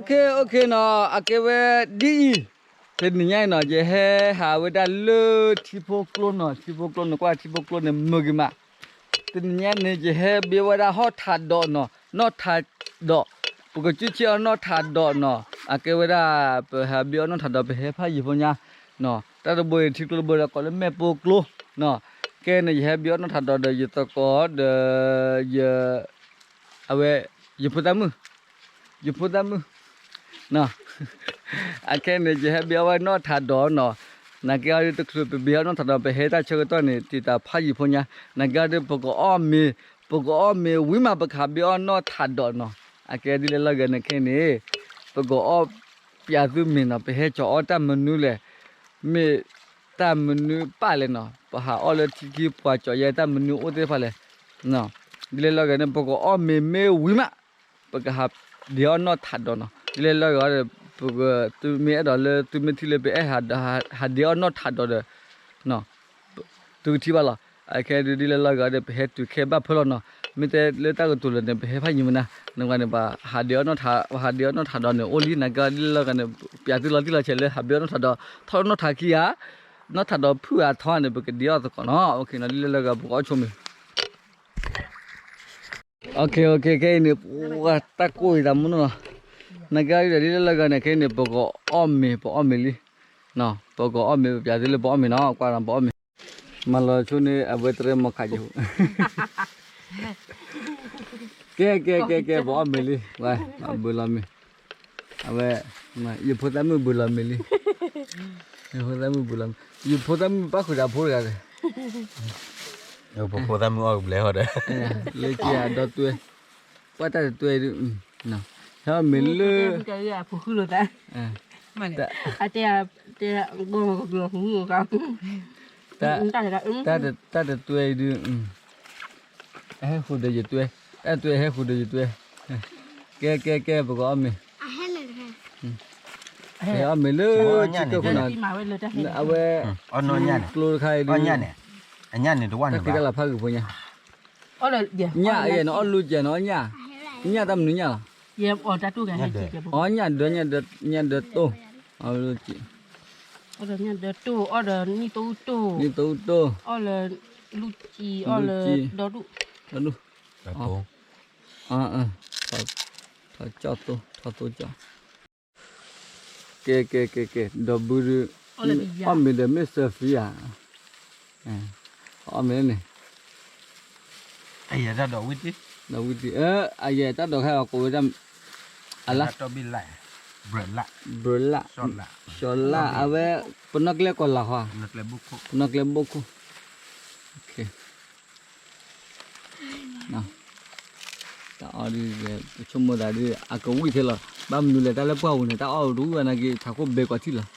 ကဲ okay နီၤ, အကဲဝဲဒ်အံၤ, တနံၤညါအံၤနီၤ ယဟဲဟးဝဲဒၣ်လၢထံဖိကျိနီၤ, ထံဖိကျိန့ၣ် ကွၢ်ထံဖိကျိန့ၣ်မုာ်ဂ့ၤမး, တနံၤညါန့ၣ် ယဟဲဘ့အီၣ်ဝဲဒၣ်ဟီၣ်ထးဒီးနီၤ, နီၣ်ထးဒီး, ပကစူၢ်ဆ့ၣ်အီၣ်နီၣ်ထးဒီးနီၤ, အကဲဝဲဒၣ် ပဟးဘ့အီၣ်နီၣ်ထးဒီး ပဟဲဖးယံၤဖိညါနီၤ, တၢ်တဘိအံၤ ထံကျိတဘိဒီး ကိးလၢမဲၣ်ပိကျိနီၤ, ကဲန့ၣ် ယဟဲဘ့အီၣ်နီၣ်ထးဒီးဒီး ယသကိးဒီး ယ အဝဲ ယဖိသၣ်မုၣ်, ယဖိသၣ်မုၣ်, အခဲန့ၣ် ယဟဲဘ့အီၣ်ဝဲနီၣ်ထးဒီးနီၤ, နာ်က့အီၤဒ်တချုးပဘ့အီၣ်နီၣ်ထးဒီး ပဟဲတၢ်ဆၢကတီၢ်န့ၣ် တံာ်တာ်ဖးယံၤဖိညါ, နာ်က့အီၤဒ် ပကအီၣ်မ့ၤ, ပကအီၣ်မ့ၤဝံၤမး ပကဟးဘ့အီၣ်နီၣ်ထးဒီးနီၤ, အကဲဒ်လဲၣ်လီၤဂၤန့ၣ် ခဲန့ၣ် ပကအီၣ်ပၠးသုမ့ၤနီၤ, ပဟဲကၠီၤအီၣ်တၢ်မနုၤလဲၣ်, မ့ၢ်တၢ်မနုၤပၢ်လဲၣ်နီၤ, ပဟးအီၣ်လၢထံခံ ပှၤကၠီၤယဲတၢ်မနုၤအိၣ်သ့ၣ်တဖၣ်လဲၣ်, ဒ်လဲၣ်လီၤဂၤန့ၣ် ပကအီၣ်မ့ၤမ့ၢ်ဝံၤမး ပကဟးဒ့အီၣ်နီၣ်ထးဒီးနီၤ, ဒ်လဲၣ်လီၤဂၤဒီး ပက သုမ့ၢ်အဲၣ်ဒိးလၢ သုမ့ၢ်ထံၣ်လၢပအဲၣ်ဟးဒ့အီၣ်နီၣ်ထးဒီးဒီး သုကထံၣ်ဘၣ်လီၤ, အခဲဒ်လဲၣ်လီၤဂၤဒီး ပဟဲတုၤခဲဘၣ်ဖၢလီၤနီၤ, မ့ၢ်တဲလၢတၢ်ကတိၤလၢာ်န့ၣ် ပဟဲဖးယံၤမနၤ, နကွၢ်န့ၣ် ပဟးဒ့အီၣ်နီၣ်ထး, ပဟးဒ့အီၣ်နီၣ်ထးဒီးန့ၣ် အိၣ်လံ, နာ်က့ဒ်လဲၣ်လီၤဂၤန့ၣ် ပၠးသုလီၤတံၢ်လီၤဆဲးလၢဟးဘ့အီၣ်နီၣ်ထးဒီး ထီၣ်နီၣ်ထးခံဂၤ နီၣ်ထးဒီးဖုၣ်အထီန့ၣ် ပကဒ့အီၣ်သကိးနီၤ, okay နီၤ, ဒ်လဲၣ်လီၤဂၤ ပကအီၣ်ဆိမ့ၤ okay okay ခဲအံၤန့ၣ် ပှၤတၢ်ကိၢ်အံၤသးမူနီၤလီၤ, နာ်က့ဒ်လဲၣ်လီၤဂၤန့ၣ် ခဲအံၤန့ၣ် ပကအီၣ်မ့ၤ ပအီၣ်မ့ၤလံ, ပကအီၣ်မ့ၤ ပပၠးသုလၢပအီၣ်မ့ၤနီၤ, ကွၢ်နီၤ ပအီၣ်မ့ၤ, မၤလီၤဆိန့ၣ် အဝဲတရဲမီၤခးယိာ် ကဲကဲကဲကဲ ပအီၣ်မ့ၤလံ, ဝဲ ဘုလီၤမ့ၤ, အဝဲ ယဖိသၣ်မုၣ်ဘုလီၤမ့ၤလံ, ယဖိသၣ်မုၣ်ဘုလီၤမ့ၤ, ယဖိသၣ်မုၣ်ပၣ်ဃုာ်ဒီးဖိတဂၤဒီး ပဖိသၣ်မုၣ်အီၣ်ကဘျဲၣ်ဟီဒီး လၢက့ၤအဒီတွဲ, ပှၤတၢ်တတွဲဒုး, ဟဲအီၣ်မ့ၤလၢ တၢ်တတွဲဒုး, ဟဲဃုာ်ဒီးယတွဲ, တၢ်တွဲဟဲဃုာ်ဒီးယတွဲ, ကဲကဲကဲ ပကအီၣ်မ့ၤ, ပဟဲအီၣ်မ့ၤလၢ ထံကၢခိၣ်နီၤ, အဝဲ ကျိတခါအံၤဒုး, တၢ်ဃံတၢ်လၤဖးဂုာ်ဖိညါ, ညၣ်အယဲၢ်န့ၣ် အီၣ်လူကဲၢ်န့ၣ် အီၣ်ညၣ်, ညၣ်တၢ်မနုၤညၣ်လီၤ, အီၣ်ညၣ်ဒၢ ညၣ်ဒၢတိၢ်, အီၣ်လၢ ညၣ်ဒၢတိၢ်, အီၣ်ဒီးနံၣ်သိအူတိၢ်, နံၣ်သိအူတိၢ်, အီၣ်လၢလူစံ, အီၣ်လၢဒီဒူၣ်, ဒီဒူၣ်, ထီၣ်ကၠီၣ်သိ, ထီၣ်သိကၠီၣ်, ကဲကဲကဲကဲ ဒီးဘုဒုး, အီၣ်မ့ၤဒီးမ့ၢ်စၢၤဖံဧါ, အီၣ်မ့ၤန့ၣ် ဒီးဝံတံၢ်, အယဲၢ်တၢ်ဒိးခါအကိးဝဲဒၣ်, အလါ, ဘြၢးလၣ်, စီၤလၣ် အဝဲ, ပနီၣ်ကျဲကိးလၢ်ဃီ, ပနီၣ်ကျဲဘိခိၣ်, တၢ်အီၣ်ဒုး, ပဆိကမိၣ်သးဒုး အကဝံၣ်ထဲလီၤ, ဘၣ်မနုၤလဲၣ် တၢ်လၢပှၢ်ပူၤန့ၣ် တၢ်အီၣ်တဝံၣ်ဘၣ်နာ်က့ ထးခိၣ်ဘဲကွၢ်ထံၣ်လီၤ.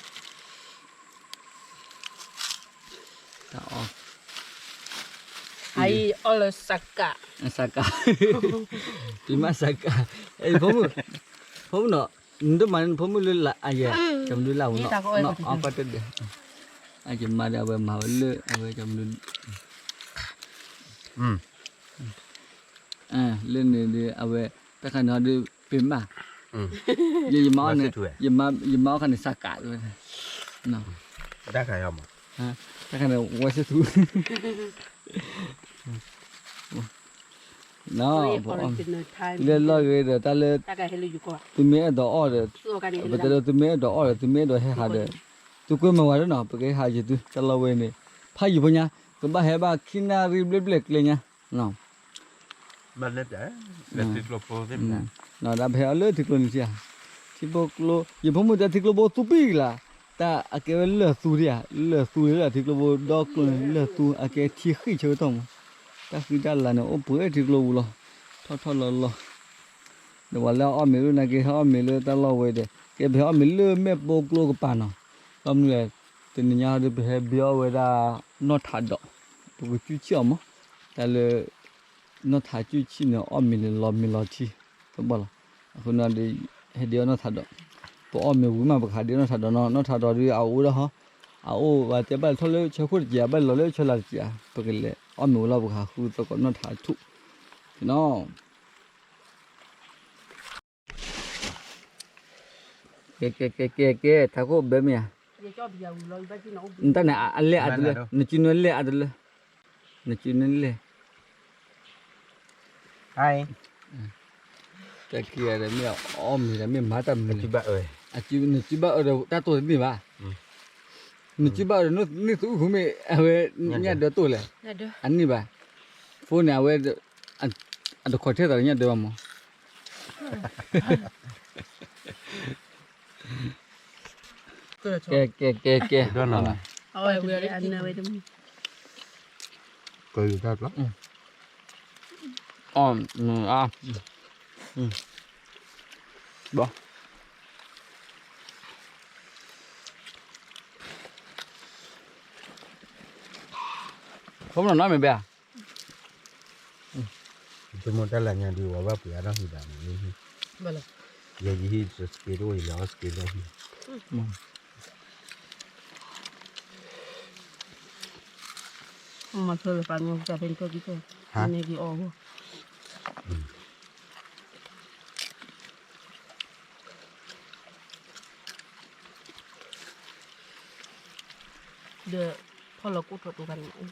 တၢ်အီၣ်, အံၤအီၣ်လၢစးကး, စးကး, ပံမးစးကး, ဖိမုၣ်, ဖိမုၣ်နီၤ, နတမၤန့ၣ် ဖိမုၣ်လၢလၢအယဲၢ်, ကမနုၤလၢအဝဲနီၤ, အီၣ်ကီၢ်တဒဲး, အယမၤဒီးအဝဲမၤဝဲလၢအဝဲကမနုၤ လၢန့ၣ်ဒီး အဝဲ တၢ်ခါန့ၣ်ဟီဒုး ပ့ၤမး, ယမၤအီၣ်န့ၣ် ယမၤအီၣ်ခါန့ၣ် စးကးဝဲ, တၢ်ခါန့ၣ် ဝဲစ့ၢ်ထူ, ပအီၣ်, လဲၤလီၢ်ဂ့ၤဒီး တၢ်လၢ သုမ့ၢ်အဲၣ်ဒိးအီၣ်ဒီး ပတဲလၢသုမ့ၢ်အဲၣ်ဒိးအီၣ်ဒီး သုမ့ၢ်အဲၣ်ဒိးဟဲဟးဒီး သုကွဲမုာ်ဝဲဒၣ်နီၤ ပကဟဲဟးယံၤသု တၢ်လီၢ်ဝဲန့ၣ် ဖးယံၤဖိညါ ကဘၣ်ဟဲဘၣ်ခံနၣ်ရံၣ်ဘျဲၣ်ဘျဲၣ်ကျဲညါ ဒၣ်ပဟဲအီၤလၢထံကျိန့ၣ်ထံဧါ, ထံဖိကျိ ယဖိမုၣ်တဲထံကျိဘိသူပံၢ်ကလါ, တၢ်အကဲဝဲလၢၢ်သူဒၣ်ဧါ, လၢၢ်သူဒၣ်ထံကျိဘိဒီကျိန့ၣ် လၢၢ်သူ အကဲထံဃံၣ်ဆၢကတီၢ်မး, တၢ်ဃံတၢ်လၤန့ၣ် အိၣ်ပှဲၤထံကျိပူၤလီၤ, ထီၣ်ထီၣ်လီၤလီၤ, ဒီးပှၤလၢအအီၣ်မ့ၤဒၣ်နာ်က့ ဟဲအီၣ်မ့ၤလၢတၢ်လီၢ်ဝဲဒီး ကဲပဟဲအီၣ်မ့ၤလၢမဲၢ်ပိကျိကပၤနီၤ, ဘၣ်မနုၤလဲၣ်, တနံၤညါဒီးပဟဲဘ့အီၣ်ဝဲဒၣ် နီၢ်ထးဒီး, ပကကူစံၣ်အီၤမး, တၢ်လၢ နီၢ်ထးကူစံၣ်န့ၣ် အီၣ်မ့ၤန့ၣ်လီၤမ့ၤလီၤထံ, တဘၣ်လီၤ, အဃိန့ၣ်ဒီး ဟဲဒ့အီၣ်နီၢ်ထးဒီး, ပအီၣ်မ့ၤဝံၤမး ပကဟးဒ့အီၣ်နီၢ်ထးဒီးနီၤ, နီၢ်ထးဒီးဒီးအအိၣ်ဒၣ်ဟီ, အအိၣ်ဘၣ်တဲဘၣ်လီၤထီၣ်လၢဆၢခိၣ်တက့ၢ်, ဘၣ်လီၤလၢဆၢလၤတက့ၢ်, ပကလဲၤအီၣ်မ့ၤဝံၤလီၤ ပကဟးဃုသကိးနီၢ်ထးထူၣ်, နီၤ ကဲ ကဲ ကဲ ကဲ ကဲ ထးခိၣ်ဘဲမ့ၢ်ဧါ, နတၢ်န့ၣ် အလဲၢ်အါတလၢ, နစုနလဲၢ်အါတလၢ, နစုနလဲၢ်, တၢ်ခံဂၤဒီးမ့ၢ်အီၣ်မ့ၤဒီးမ့ၢ်မၤတၢ်မနုၤလဲၣ်, နစုဘၣ်အၢဒီးတၢ်တိၢ်တန့ၢ်ဘၣ်, နစုဘၣ်အၢဒီးနသူၣ်အုၣ်ဃုာ်မ့ၢ် အဝဲညၣ်ဒၢတိၢ်လဲၣ်, အန့ၢ်ဘၣ်, ဖိန့ၣ် အဝဲ အတခိးထဲသိးညၣ်ဒၢဘၣ်မး ကဲ ကဲ ကဲ ကဲ, ကဲ ဘီ, ဖိမနီၤနီၤမ့ၢ်ဘဲဧါ, ဆိကမိၣ်တၢ်လၢညါဒုး ဝဲဘၣ်ပှ့ၤအါထီၣ်ဟံၣ်ဘၣ်န့ၣ်, ယဲယဟံၣ်စက့တအိၣ် ယလဲၤအီၣ်စက့လၢဟံၣ်, မၤဆၢလၢပှၤကညီတၢ်ဖဲန့ၣ်ကီၢ်ကီၢ်, န့ၣ်က့ၤအီၣ်ဂီၢ်, ဒီးဖီၣ်လီၤကိၣ်ထီၣ်တိၤဂၤန့ၣ်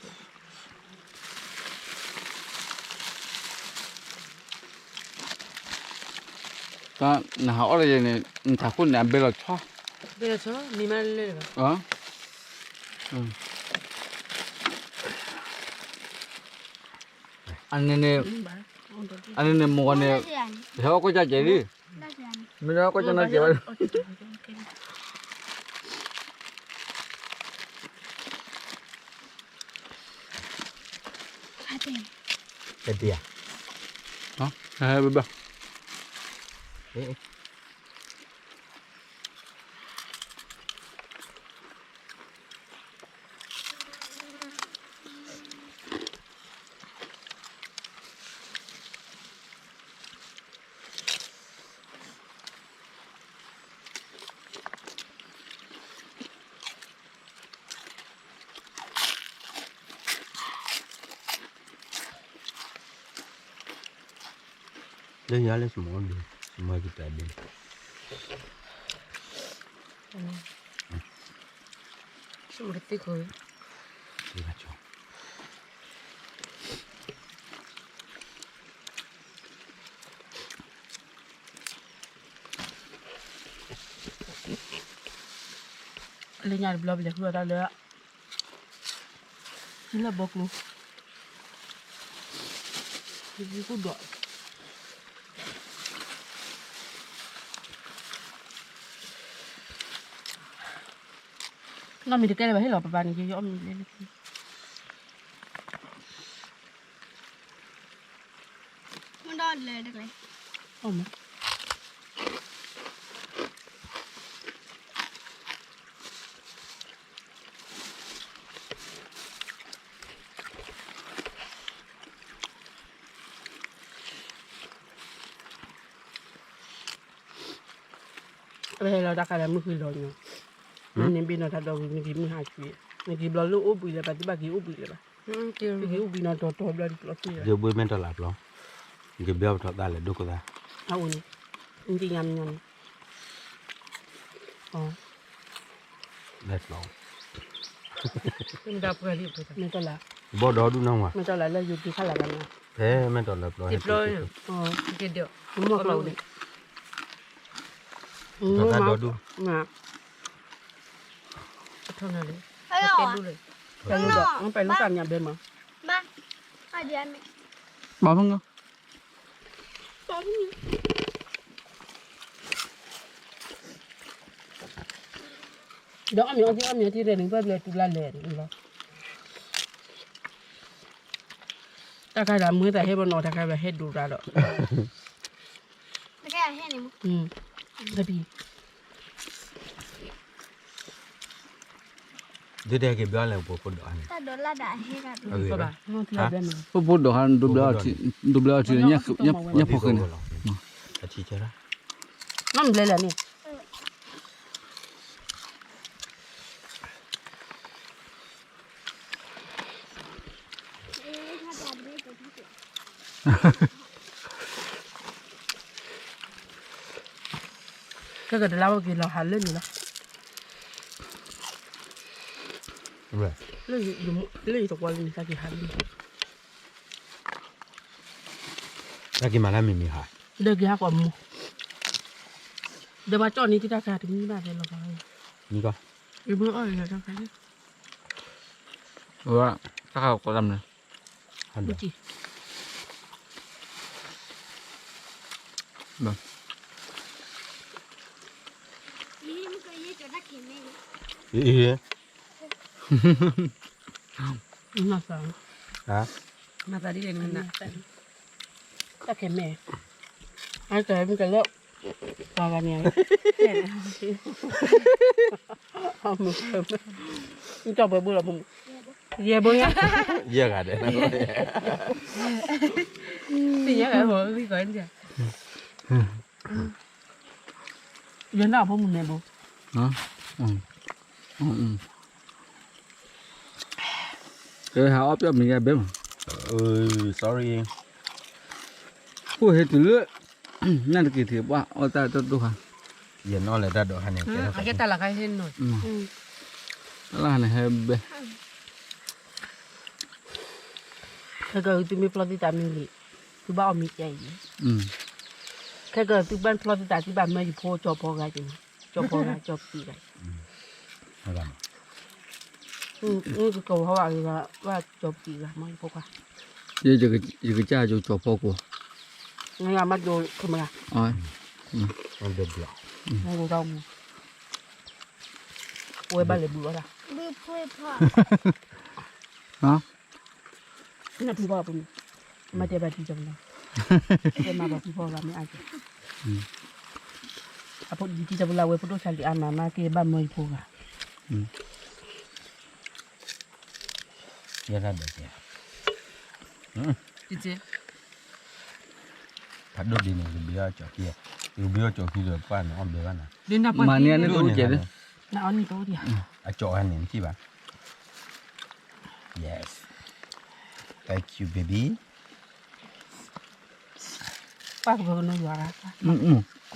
တၢ်နဟးအီၣ်လၢယဲန့ၣ် နထးခိၣ်န့ၣ် အဘဲလီၤဆီ, ဘဲလီၤဆီ မံမးလၢလၢဘၣ်, အန့ၣ်န့ၣ်, အန့ၣ်န့ၣ် မိၢ်ဂီၤန့ၣ်, ဟဲအီၣ်ကွၢ်ကၢကဲလံ, မ့ၢ်အီၣ်ကွၢ်ကၢနီကဲဘၣ် တဒံဧါ, ဟဲဘၣ်ဘၣ်, လၢညါလၢစမီဒုး, စမီကတၢၢ်ဒုး, စမီကသ့ၣ်ခိၣ်, လၢညါတဘျီပလဲၤဃုအီၣ်တၢ်လၢ ဟံၣ်လၢဘီကျိ, ဟံၣ်ကူၣ်ဒီး, နီၢ်မံၤတကဲလၢၤဘၣ်ဟ့ၣ်လီၤပပၢ်န့ၣ် ယအီၣ်မ့ၤလဲၣ်လၢ မ့ၢ်ဒီးလဲၤတကလဲၤ, ပဟဲလီၤတၢ်ခါဒီးမုၢ်ဃ့လီၤညီ, နန့ၣ်ဘ့ၣ်နီၢ်တၢ်ဒီဝံၤ နက့ၤမုၢ်ဟါဆူ, နက့ၤဘျီလၢအိၣ်ဘှံးလၢၤဘၣ် တဘၣ်က့ၤအိၣ်ဘှံးလၢၤဘၣ်, နက့ၤအိၣ်ဘှံးနီၢ်တီၤတီၤဘျီဒ်ပျီသ့လီၤ, ယဘှံးမ့ၢ်တီၤလၢပျီ, နက့ၤဘျီပထီၣ်သးလဲၤဒိခိၣ်သၣ်, အအိၣ်န့ၣ်, နက့ၤညါမညီန့ၣ်, လဲၤပျီ, မ့ၢ်တီၤလၢ, ဘီဒီဒူၣ်နီၢ်ဝါ, မ့ၢ်တီၤလၢလၢယိၤက့ၤခါလၢ်ဘၣ်န့ၣ်, ဖဲမ့ၢ်တီၤလၢပျီ, မ့ၢ်တီၤလၢပျီန့ၣ်, ဒီဒူၣ်, ပထီၣ်နၤလံ, ပလူသၣ်ညါဘဲမး, ဘၣ်ဖုန်း, ဒီးအီၣ်မ့ၤအီထံအီၣ်မ့ၤအီထံရဲၣ်န့ၣ် ဘၣ်ဘျဲတူၢ်လၢ်လဲၣ်န့ၣ်လီၤ, တၢ်ခါဒီးမ့ၢ်သးဟဲဘၣ်နီၤ တၢ်ခါဘၣ်ဟဲဒိၣ်တၢ်ဒီး, တၢ်ခါဟဲန့ၣ်မ့ၢ်, တပံၤ ဒ်တဲက့ၤဘျီလဲၣ် ပှၤဖိဒိၣ်န့ၣ်, တၢ်ဒိးလၢ်ဒၣ်ဟဲကၢ်, ပှၤဖိဒိၣ်ဟး ဒိးဘျီအီထံ ဒိးဘျီအီထံ ညၣ်ဖိဃဲန့ၣ်, အထံဆဲး, နဘျဲလဲၣ်န့ၣ် တၢ်ဒိးလၢ်ဒၣ်ဟဲကၢ်, ခဲကတလါဝဲက့ၤလီၤဟးလၢန့ၣ်လီၤ. လၢယတကွၢ်လၢန့ၣ် တၢ်က့ၤဟးလၢန့ၣ်, တၢ်က့ၤမၤလၢမ့ၢ်မ့ၢ်ဟး, ဒီးက့ၤဟးကွၢ်မူ, ဒီးပှၤကၠီၣ်န့ၣ် တၢ်က့ၤတမံၤဘၣ်ဖဲလီၤဘၣ်, မံၤကီ, ယဘၣ်အီၣ်လၢတၢ်ခါန့ၣ်, တၢ်ခါကိးတၢ်မနုၤ မၤသးဒ်လဲၣ်နမနၤ, တၢ်ခဲမဲာ်, အကဲမ့ၢ်ကဲလၢ, ပှၤဂၤန့ၣ်, မ့ၢ်ကၠီၣ်ပှဲၤဘိလီၤဖိမုၣ်, ယဲၢ်ဘိညါ, ယဲၢ်ဂၤဒဲး, သ့ၣ်ညါဂၤဖိဂံၢ်ကီးန့ၣ်, ယဲၢ်နၢ်ဖိမုၣ်မဲာ်ဘိ, ကဟးအီၣ်ပျီၢ်မံၤယါဘဲမး, sorry, အိၣ်ဟဲတုၤလၢ, နတက့ၤထံၣ်ပှၢ်အီၣ်တၢ်တဒိၣ်ခါ, ယနီၣ်လဲၤတၢ်ဒိးခါန့ၣ်, ကဲတၢ်လီၤခါဟဲနီၣ်, တၢ်လီၤခါန့ၣ်ဟဲဘဲ ခဲကသုမ့ၢ်ဖျီသံသးမ့ၢ်လံ, သုဘၣ်အီၣ်မ့ၤကဲအံၤ, ခဲကသုဘၣ်ဖျီသံသးသုဘၣ်မၢယဖိကၠီဖီဂၤက့ၤ, ကၠီဖီဂၤကၠီပကံၤဂၤ, ကကဝီၤဟီဘၣ်ဂ့ၤဂၤ, ဘၣ်ကၠီပကံၤဂၤမ့ၢ်ယဖိခွါ, ယကစၢ်ယကၠီဖီကိး, မ့ၢ်ယမၤဒိးခမရၤ, ဝဲဘၣ်လဲၤဘုးအီၣ်တၢ်, နဖုဖီအပူၤန့ၣ်, မၤတဲဘၣ်ထံကပလီ, တဲမၤဘၣ်ဖုဖီဂၤမ့ၢ်အါကဲ, အဖိဒံထံကပလီဝဲဖိဒိၣ်ဆါလံအါမးမးက့ၤဘၣ်မၢယဖိဂၤ, ယဲဒၣ်ဒဲးကဲ, ဖးဒိၣ်ဒ်န့ၣ် ကဘ့အီၣ်ကၠီခံ, ကဘ့အီၣ်ကၠီခံဒီးပှၢ်န့ၣ်အီၣ်ဘဲဘၣ်နၤ, မၤန့ၢ်န့ၣ်တအိၣ်ကဲ, အကၠီန့ၣ်ထံၣ်ဘၣ်, yes, thank you baby, ပၢ်ကဘၢကနိယွၤရၣ်, က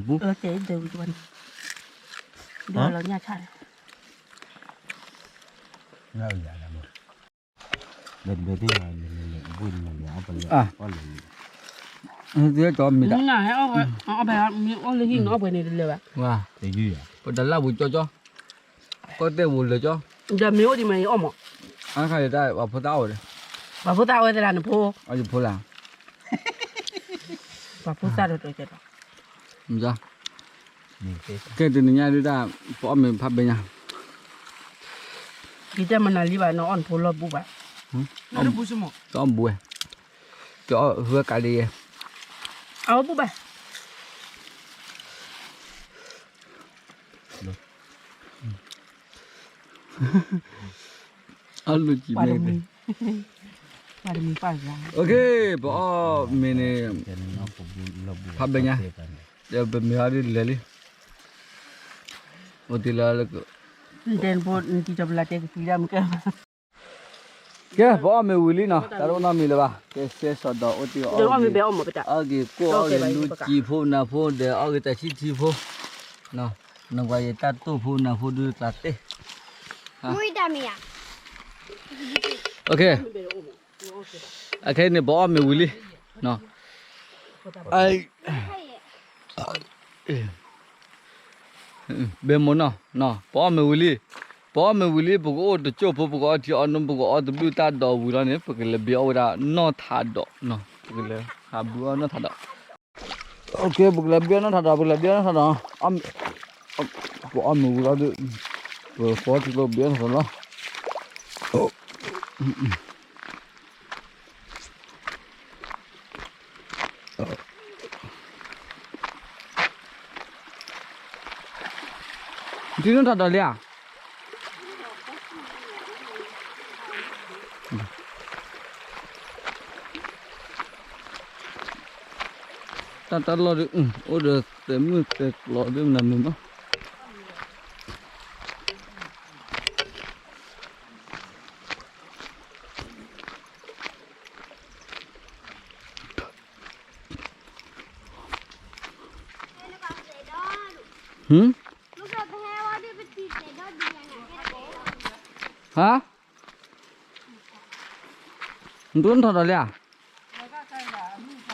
ပူၤ, ကဲဒဲးဝံၤတဝဲန့ၣ်, ဒ်လီၤညၣ်ဆၣ်န့ၣ်, သုဟဲကၠီမ့ၢ်တၢ်, မ့ၢ်အီၣ်ဘဲမ့ၢ်အီၣ်လၢဟံၣ်န့ၣ်အီၣ်ပှဲၤန့ၣ်တလၢာ်ဘၣ်, ပတလၢ်ပူၤကၠီကၠီ, ကီၢ်တဲာ်ပူၤလၢာ်ကၠီ, ဒီးမ့ၢ်အိၣ်ဒံးမ့ၢ်ယအီၣ်မး, အခါယတၢ်ပှၤဖိသၣ်အိၣ်ဒီး, ပှၤဖိသၣ်အိၣ်သလၢနဖိ, အယဖိလၢ, ပှၤဖိသၣ်ဒီးတကဲဒီး ကဲတနံၤညါဒုတၢ်, ပအီၣ်မ့ၤဖးဘဲညါ, ယတဲမနုၤလံဘၣ် နအီၣ်နဖိလီၢ်ဘူၣ်ဘၣ်, တအီၣ်ဘူၣ်ဝဲ, တအီၣ်ဝဲကးလံယဲ, အဝဲဘူၣ်ဘၣ် အီၣ်လူၤကံၤမ့ၢ်, ပအီၣ်မ့ၤန့ၣ်, ဖးဘဲညါ, ဒီးပမ့ၢ်ဟီဒ်လဲၤလံ, အိၣ်တ့ၢ်လၢ, တဲနဖိနတံၤကပလၢတဲကသံဒၣ်မ့ၢ်ကဲ, ကဲ ပအီၣ်မ့ၤဝံၤလံနီၤ တၢ်တအိၣ်နီတမံၤလၢၤဘၣ်, ကဲစဲစီၤဒီးအိၣ်တ့ၢ်အီၣ်ဂ့ၤ, အီၣ်ဂ့ၤကိၣ်အီၣ်ဂ့ၤလူၤကံၤဖိနၢ်ဖိဒီးအီၣ်ဂ့ၤတၢ်ဆံၣ်ထံဖိ, နကွၢ်ယတၢ်တိၢ်ဖိနၢ်ဖိဒုးတၢ်တဲ အခဲန့ၣ် ပအီၣ်မ့ၤဝံၤလံ, ဘဲမိၢ်နီၤ, ပအီၣ်မ့ၤဝံၤလံ, ပအီၣ်မ့ၤဝံၤလံ ပကအိၣ်တကၠိၢ်ဖိ ပကအီထံအီနိ ပကအီတဘျုးတၢ်ဒီးဝံၤလီၤန့ၣ် ပကလဲၤဘ့အီၣ်ဝဲဒၣ်နီၢ်ထးဒီး, ပကလဲၤဟးဘုအီၣ်နီၢ်ထးဒီး, ပကလဲၤဘ့အီၣ်နီၢ်ထးဒီး, ပကလဲၤဘ့အီၣ်နီၢ်ထးဒီး, ပအီၣ်မ့ၤဝံၤလီၤဒီး, ပဖီထံကျိဘ့အီၣ်နီၢ်ထးဒီးလီၤ, ထံနီၢ်ထးဒီးလံဧါ, တၢ်တၢ်လီၢ်ဒ် အိၣ်ဒီးသဲးမုၢ်သဲးကျီဒ်မနုၤမး, နဘၣ်သဲးဒီး ဟါ, နတထီၣ်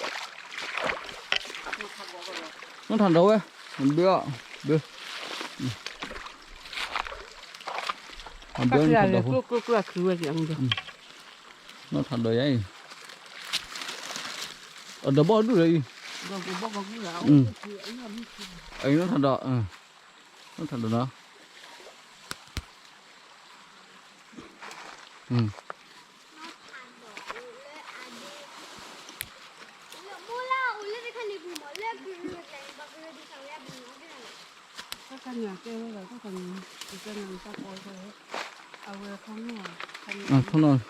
ဒီးလံဧါ. နထီၣ်ဒီးဝဲ, ဘၢအီၤ, ဘၢ, ဘၢနထီၣ်ဒီး, နထီၣ်ဒီးယၤအံၤ, အဒီးဘီၣ်ဒူၣ်ဒီးအံၤ, အံၤနထီၣ်ဒီး, နထီၣ်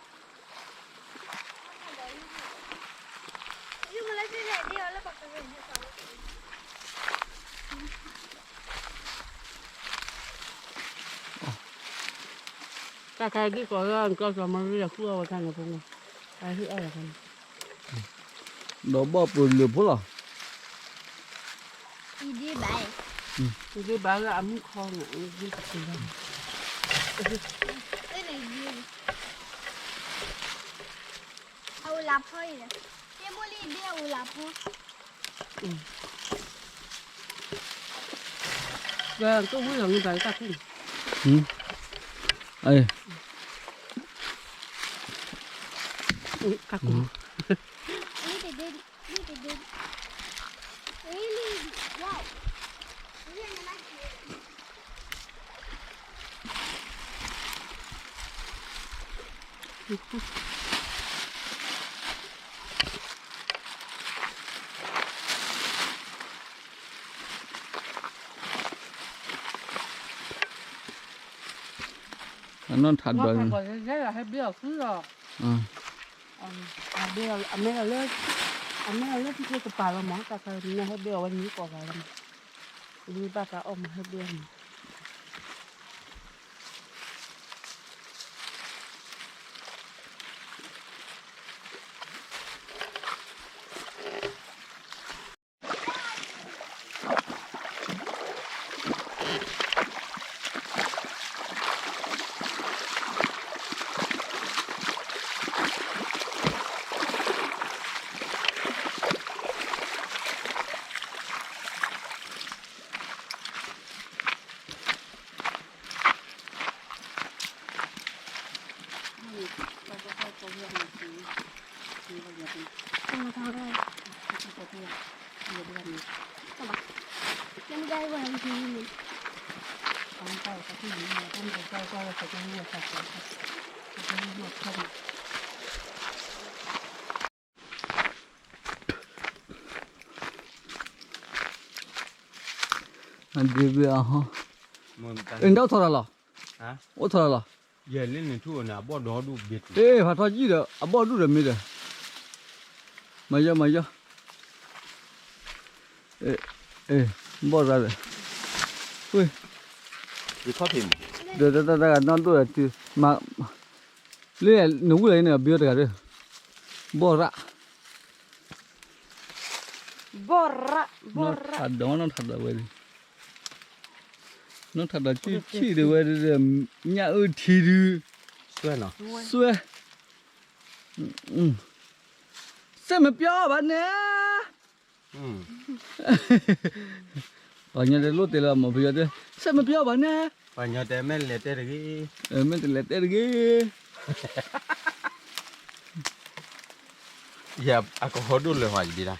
ဒီးနီၤ. တၢ်ခါဒ်ကီးလၢကီၢ်စီၤမီရံယၤဃုအီၣ်ဝဲခါန့ၣ်ဖိမး, အဟ့ၣ်အီၣ်ယၤခါန့ၣ်, ဒီးဘီၣ်ပှဲၤလၢာ်ဖိလီၤ. အံၤဒ့ဘၣ်, အံၤဒ့ဘၣ်လၢအမုၢ်ခီန့ၣ်, အံၤဒ့တက့ၤလီၤ, အအိၣ်လၢဖီအံၤ, တ့မိၢ်လံဒ့အအိၣ်လၢဖီ. ဝဲကဝံၣ်လီၤမ့ၢ်ဘၣ်တၢ်ကူၣ်န့ၣ်, တၢ်ကူၣ်, အနီၢ်ထးဒီး, ဟဲဘ့ၣ်အီၤဃုလီၤ, အမ့ၢ်လီၤလၢ, အမ့ၢ်လီၤလၢဖံဖံကပၤလီၤမး, တၢ်ခါန့ၣ်ဟဲဘ့ၣ်အီၤဝဲနံၤကိးဂၤလီၤမး, ဒ်ဘၣ်သးအီၣ်မးဟဲဘ့ၣ်အီၤမး. အဒ့ဘ့ၣ်အဟီ, အံၤ နအိၣ်ထီၣ်တၢ်လီၤ, အိၣ်ထီၣ်တၢ်လီၤ, အ့ၣ် ဖးထီကံၢ်ဒီး အဘီၣ်ဒူၣ်ဒီးမ့ၢ်ဒီး, မၤယီၢ် မၤယီၢ်, ဘီၣ်ရၣ်ဒီး, ဒီးတၢ်တၢ်တၢ်ဂၤနီၢ်ဒိၣ်ဒီးတုၤ, မၤ, လၢနဝံၣ်လီၤအံၤန့ၣ် အဘ့ၣ်တဂၤဒီး, ဘီၣ်ရၣ်, ဘီၣ်ရၣ်, ဘီၣ်ရၣ်, နီၢ်ထးဒီးဝဲ, နီၢ်ထးဒီးဆံၣ်ဆံၣ်ဒီးဝဲ, ညၣ်အုၣ်ထံဒု, စွဲ, စဲးမပျီဘၣ်န့ၣ်, ပှၤညီတဲလိၣ်တဲလီၤမး ပယီၤတဲ, စဲးမပျီဘၣ်န့ၣ်, ပှၤညီတဲ မ့ၢ်လဲၤတဲတဂ့ၤ, မ့ၢ်တလဲၤတဲတဂ့ၤ, ယအကဟီဒိၣ်လၢၤဟီဒံး,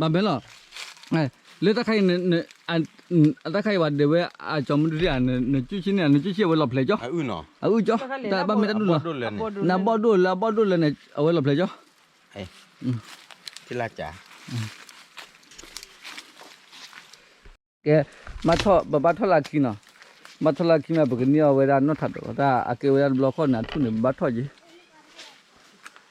ဘၣ်မ့ၢ်လီၤ, လၢတၢ်ခါအံၤ, တၢ်ခါအံၤဝဲဒၣ်ဝဲ, အကၠီမုၢ်ဒုးလံဧါ, နကၠူၣ်ဆံန့ၣ် နကၠူၣ်ဆံအဝဲလီၤဖျဲးကၠီ, အုၣ်နီၤ, အုၣ်ကၠီ, တၢ်ဘၣ်မ့ၢ်တၢ်ဒိၣ်နီၤ, နဘီၣ်ဒိၣ်လၢအဘီၣ်ဒိၣ်လၢန့ၣ် အဝဲလီၤဖျဲးကၠီ, ကဲ, မ့ၢ်ထီၣ် ပဘၣ်ထီၣ်လၢခံနီၤ, ဘၣ်ထီၣ်လၢခံမး ပကန့ၢ်အီၤဝဲဒၣ်နီၢ်ထးဒီး တၢ်အကဲဝဲဒၣ်တဘျီဃီန့ၣ် အထူၣ်န့ၣ် ပဘၣ်ထီၣ်က့ၤ,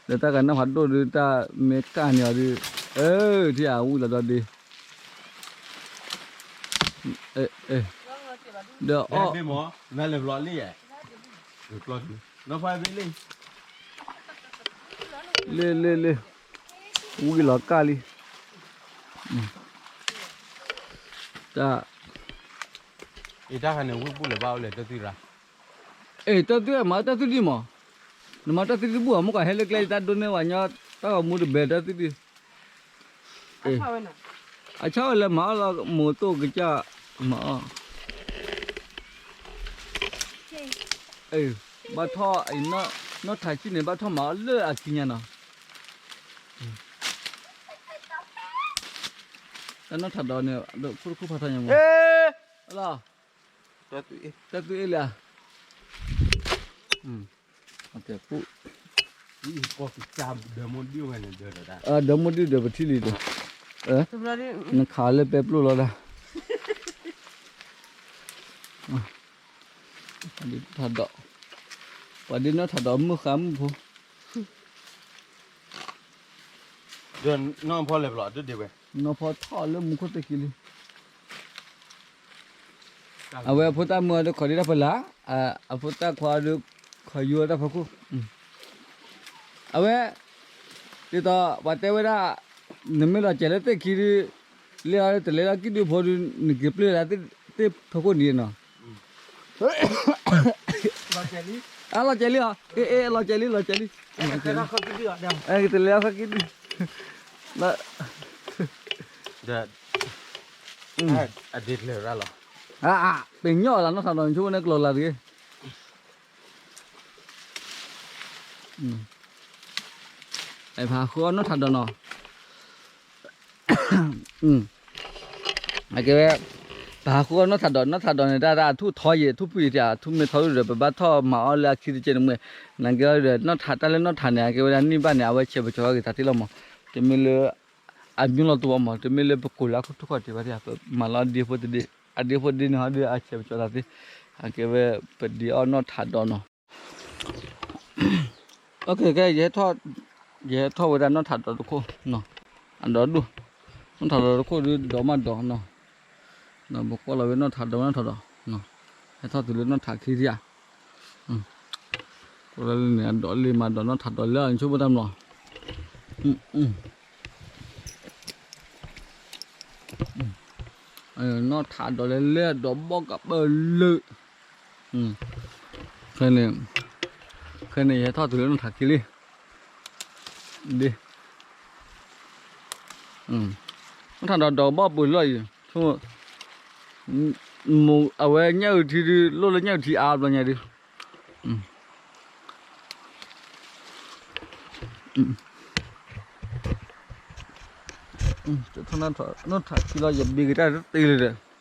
ဒီးတၢ်ဂၤနီၢ်ဖးဒိၣ်ဒုး တၢ်မ့ၢ်ကၣ်န့ၢ်အီၤဒုး, အၢ ထံၣ်အဝံၣ်လီၤဒီးဒ့ ဒီးအီၣ်, လၢ, လၢ, လၢ, လၢ, လၢ, လၢ, လၢ, လၢ, လၢ, လၢ, လၢ, လၢ, လၢ, လၢ, လၢ, လၢ, လၢ, လၢ, ဝံလီၤကၢ်လံ, တၢ်, အံၤတၢ်ခါန့ၣ် ဝံဘူၣ်လၢၤဘၣ်အိၣ်လဲၣ် တၢ်သွံၣ်ရၣ်, အ့ၣ် တၢ်သွံၣ်မၤတၢ်သွံၣ်ဒံးမး, နမၤတၢ်သွံၣ်ဒံးဘူၣ်အမ့ၢ်ကွၢ်ဟဲလၢကျဲတၢ်ဒိၣ်န့ၢ်ဝဲညီ, တၢ်ဂီၤမူတဘဲတၢ်သွံၣ်ဒံး, အ့ၣ်, အဆၣ်ဝဲလၢမၤအီၣ်လီၤမိၢ်သိၣ်ကစၢ်, မၤအီၣ်, အ့ၣ်, ဘၣ်ထီၣ်, နီၢ်ထးဆံၣ်န့ၣ် ဘၣ်ထီၣ်မၤအီၣ်လၢအခံညါနီၤ, တၢ်နီၢ်ထးဒီးန့ၣ် ခိၣ်တခိၣ်ဖးထီညါမး, လီၤ, တၢ်သွံၣ်အ့ၣ်လံ, ဒီးမိၢ်ဒုၣ်ဒီးပထံၣ်လံဒီး, နခးလၢပဲပျိၢ်လီၤဒၣ်, ထးဒီး, ပှၤဒ်နီၢ်ထးဒီးမုၢ်ဃါမုၢ်ဖိ ဒီးနီၢ်ဖီလဲၤဘျီဒ်ဒ့ဝဲ, နီၢ်ဖီထီၣ်လၢမူခိၣ်သ့ၣ်ခံလံ, အဝဲအဖိသၣ်မုၣ်အီၤဒီးခီးဒံးတၢ်ဖီလာ်, အဖိသၣ်ခွါဒီးခီးယူၤအီၤတၢ်ဖီခိၣ်, အဝဲ, ဒ်သိးပှၤတဲဝဲဒၣ်, နမ့ၢ်လီၤစဲၤလၢသ့ၣ်ခံဒုး, လဲၤအီၤတလဲၤလီၤကံၣ်ဒုးဖိဒုး နက့ၤပျဲလၢသ့ၣ်ဖီခိၣ်ဒံးနီၤ, အလီၤစဲၤလံအီၤ, အ့ၣ် အ့ၣ် လီၤစဲၤလံ လီၤစဲၤလံ, ကတလဲၤအီၤဃီကံၣ်ဒုး, အဒ့လၢလီၤ, ပညိၣ်လၢနီၢ်ထးဒီး နဆိကမိၣ်န့ၣ်ကျိၤလၢတဂ့ၤ, ဖးဃုအီၣ်နီၢ်ထးဒီးနီၤ, အကဲဝဲ, ပဟးဃုအီၣ်နီၢ်ထးဒီး နီၢ်ထးဒီးန့ၣ် တၢ်ဒၣ်အထူၣ်ထီယံာ် ထူၣ်ဖုယံာ်တၢ် အထူၣ်မ့ၢ်ထီဒုဒီး ပဘၣ်ထီၣ်မၤအီၣ်လၢအခံတကဲးန့ၣ်မ့ၢ်, နကဲဒီး နီၢ်ထးတၢ်လၢနီၢ်ထးန့ၣ် အကဲဝဲဒၣ်နံၣ်ဘၣ်န့ၣ် အဝဲဆဲးပကီၤဂ့ၤသးသ့လီၤမး, တမ့ၢ်လၢ, အမံၤလီၤတဝီမး တမ့ၢ်လၢပကိးလၢအခိၣ်ထူၣ်ခီၣ်ထံးဘၣ်ဒၣ် ပမၤလီၤဒ့ဖိတဒ့, အဒ့ဖိတဒ့န့ၣ်ဟီဒုအဆဲးပကီၤသးသ့, အကဲဝဲ, ပဒ့အီၣ်နီၢ်ထးဒီးနီၤ ကဲ ယဟဲထီၣ်ဝဲဒၣ်နီၢ်ထးဒီးတခိၣ်, အဒီဒူၣ်, နီၢ်ထးဒီးတခိၣ်ဒုဒီးမးဒီးနီၤ, ပကွၢ်လီၤဝဲနီၢ်ထးဒီးနီၢ်ထးဒီး, ဟဲထီၣ်တုၤလၢနီၢ်ထးခံထံၣ်ဧါ, ကွၢ်လၢန့ၣ် အဒီးလံမးဒီးနီၢ်ထးဒီးလၢအဆိကမိၣ်တၢ်မလီၤ, နီၢ်ထးဒီးလၢလၢအဒီးဘီၣ်ကပၢၢ်လၢ ခဲန့ၣ်, ခဲန့ၣ် ယဟဲထီၣ်တုၤလၢနီၢ်ထးခံလံ, ဒ်, နီၢ်ထးဒီးဒီးကဘီၣ်ပှ့ၤလီၢ်အံၤ, အဝဲညၣ်အုၣ်ထံဒု လိၣ်လၢညၣ်အုၣ်ထံအါဘျီညါဒု နီၢ်ထးခံလီၤ ယဘ့ကတၢၢ်တသ့လၢၤ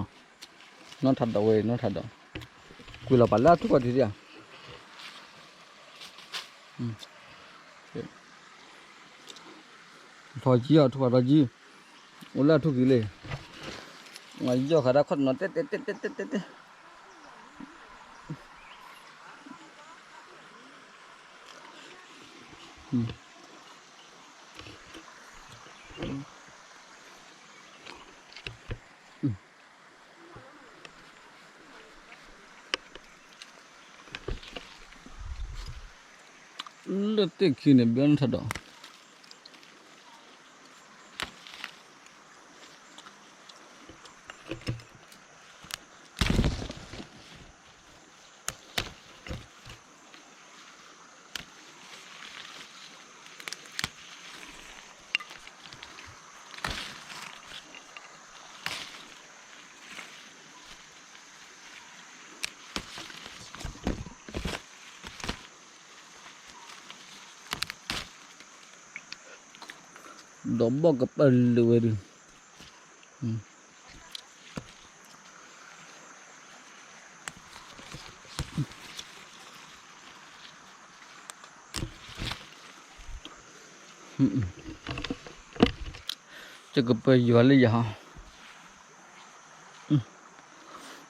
ဒီး နီၢ်ထးဒီးဝဲ နီၢ်ထးဒီး ကွံာ်လီၤပာ်လၢအထူၣ်ကီၢ်ထံးဒံးဧါ, ထီၣ်ကံအီၤ ထူၣ်ကီၢ်ထီၣ်ကံ, အိၣ်လၢအထူၣ်ကံလံ, ယီၢ်ဃာ်ဒၣ်ခီၣ်တနီၤ တဲတဲတဲတဲတဲတဲတဲ လၢသ့ၣ်ခံန့ၣ် ဘၣ်နီၢ်ထးဒီး ဒီးဘီၣ်ကပၢၢ်လၢာ်ဝဲဒုး ကပၢၢ်ယွၤလၢယၤဟီ,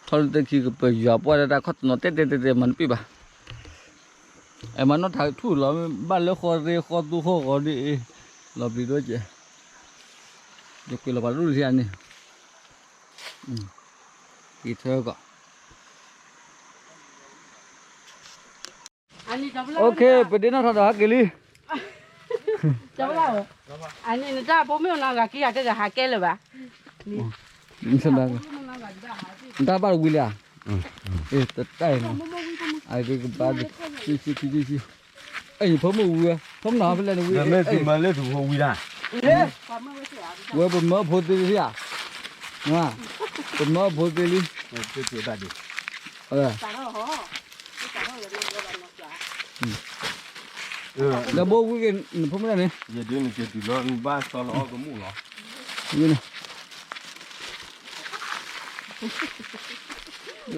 ခီလၢတခံကပၢၤယွၤပှၢ်ဒၣ်တၢ်ခီၣ်တနီၤတဲတဲတဲတဲမၤတပ့ၢ်ဘၣ်. အဲ မၤနီၣ်ထးထူၣ်လီၤ ဘၣ်လၢဃီရ့ဃီသူဃီဂီၤဒ်အံၤ, လီၤပျံၤဒိၣ်ကဲ, ယကွံာ်လီၤပှၤတဒူၣ်လံန့ၣ်, က့ၤထၢကီး. အိၣ်ခ့ ပဒ့နီၣ်ထးဒီးဟဲက့ၤလံ. အန့ၣ်နတၢ်ဖိမုၣ်နီၤ ဂၤကံဂၤကဲဂၤဟးကဲလၢၤဘၣ်. နတၢ်ဘၣ်တဝံၤလံဧါ. တတၢ်အံၤနီၤ, အကဘၣ်တဆံဆံဆံဆံ, အဲ ယဖိမုၣ်ဝံၤဝဲ ဖိမုၣ်နီၤ ဖဲလဲၣ်နဝံၤ, မၤလၢသူဖိဝံၤဒၣ်, ဝဲပမၢဖိသ့လံဧါ, ပမၢဖိသ့လံ, ဒီးဘိဝံၤက့ၤနဖိမုၣ်ဒၣ်န့ၣ်, ယဒုးနကတုၤလီၤ နဘၣ်စီလီၤအီၣ်ကမူၣ်လီၤ.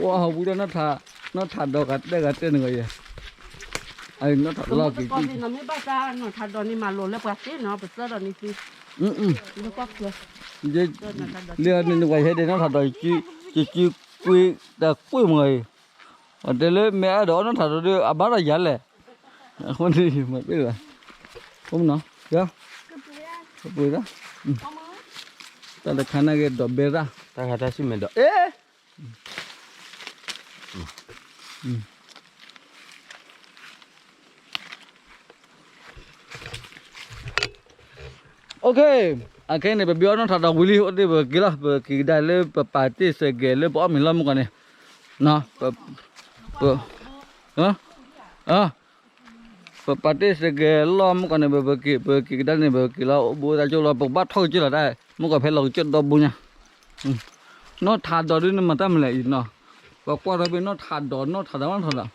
ဝံၤဒီး နီၣ်ထးဒီးဂၤတဲဂၤတဲန့ၣ်ဂီၤယဲ, နီၣ်ထးလီၤက့ၤ, နီၣ်ထးဒီးန့ၣ်မၤလိာ်လၢပှၤသ့နီၤ ပသၢဒီးန့ၣ်သ့, လၢန့ၣ်နဝဲယဟဲဒၣ်နီၣ်ထးဒီး, ယစုကွ့တၢ်ကွ့ၢ်မးအံၤ, အတဲလၢမ့ၢ်အဲၣ်ဒိးအီၣ်နီၣ်ထးဒီးဒီး အဘၣ်ဒီးယၤလဲၣ်, အဃိန့ၣ်မၤပ့ၢ်လၢၤ, ဖိမုၣ်နီၤ, ပှ့ၤဒၣ်, တၢ်တခါန့ၣ်က့ၤဒီးဘဲရၣ်, တၢ်ခါတၢ်စံၣ်မဲာ်ဒီး OK, အခဲအံၤန့ၣ် ပဘံအီၣ်နီၣ်ထးဒီးဝံၤလံ အိၣ်ဒ့ၣ်ပက့ၤလီၤ ပက့ၤကဒါလၢပပာ်တ့ၢ်စဲးကဲးလၢပအီၣ်မ့ၤလီၢ်မုၢ်ကီၢ်န့ၣ်, ပ ပပာ်တ့ၢ်စဲးကဲးလီၢ်မုၢ်ကီၢ်န့ၣ် ပက့ၤ ပက့ၤကဒါန့ၣ် ပက့ၤလီၤအိၣ်ဘိသးကၠိလီၤ ပကဘၣ်ထီၣ်ကစၢၢ်လီၤတၢ် မုၢ်ကီၢ်ဖဲလီၤကစၢၢ်ဒီဘိညါ, နီၣ်ထးဒီးဒ်နမၤတၢ်မလဲၣ်အံၤနီၤ, ပကွၢ်ထီၣ်ဖဲနီၣ်ထးဒီး နီၣ်ထးဒီး နီၣ်ထးဒီး,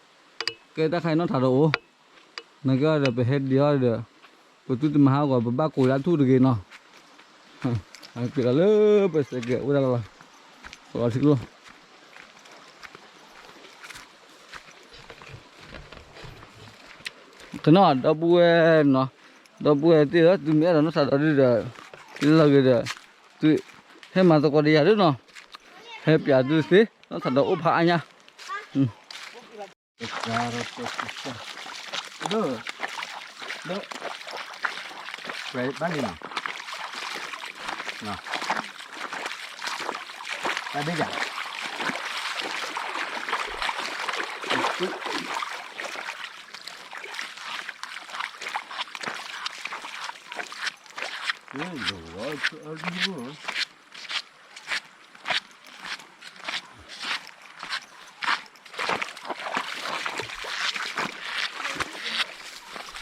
ကဲတၢ်ခါအံၤနီၣ်ထးဒီးအိၣ်, နကဲဒီးပဟဲဒံးအီၤဒီး, ပသုတမၤဟးဂီၤ ပဘၣ်ကိးလၢထူၣ်တဂ့ၤနီၤ, က့ၤလီၤလၢပစဲးကဲးအိၣ်ဒၣ်လီၤ, လီၤထံကျိ ကနီၤ ဒီပုၢ်ဝဲၢ်နီၤ, ဒီပုၢ်ဝဲၢ်သ့ၣ်ဧၢ သုမ့ၢ်အဲၣ်ဒိးနီၣ်ထးဒီးဒုဒီး, လၢလီၤဂ့ၤဒီး, သု, ဟဲမၤသကိးဒီးယၤဒုနီၤ, ဟဲပၠးသုသ့, နီၣ်ထးဒီးအိၣ်ဖးအါညါ, ဒိၣ်, ဒိၣ်, ဘၣ်လံနီၤ, တၢ်ဒ့ၣ်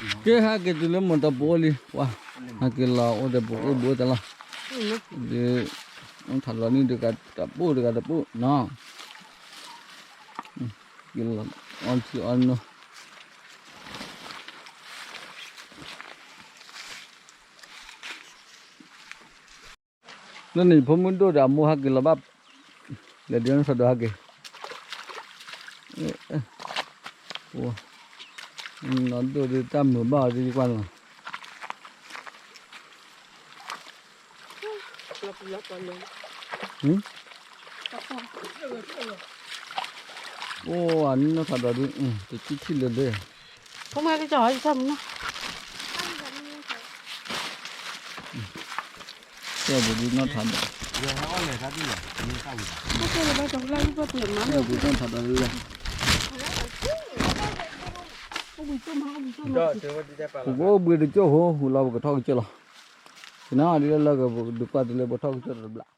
ယၤ ကဲ ဟဲက့ၤတုၤလၢမိၢ်ဒီးပအိၣ်လံ, ပှၤ, ဟဲက့ၤလီၤအိၣ်ဒီးပအိၣ်ဘှံးတၢ်လီၤ, ဒ်, ထးလီၤန့ၣ်တဂၤတပူၣ်တဂၤတပူၣ်နီၤ, က့ၤလီၤ, အီထံအီနိ လၢန့ၣ် ဖိမုၣ်ဒိၣ်ဒီးအမိၢ်ဟဲက့ၤလီၤဘၣ်, လဲၤဒုးနီၣ်ထးဒီးဟဲက့ၤ, နီၢ်ဒိၣ်ဒုးတၢ်မုာ်ဘၣ်အီၤဒုးယကွၢ်နီၤ, အိၣ်အန့ၣ်နီၣ်ထးဒီးဒုး, တထံၣ်ထံၣ်လၢၤလၢ, ဖိမုၣ်ကစၢ်ဟီယတၢ်မုာ်နီၤ, ကဲပဒုးနီၣ်ထးဒီး, ကဲပဒုးနီၣ်ထးဒီးလၢ, ပကအိၣ်ဘှံးတကၠိၢ်ဖိ ဟူးလီၤပကထီၣ်ကစၢၢ်လီၤ, ကနၣ်ဒ်လၢလၢကပဒုးကွၢ်တုၤလၢပထီၣ်ကစၢၢ်တဘျီ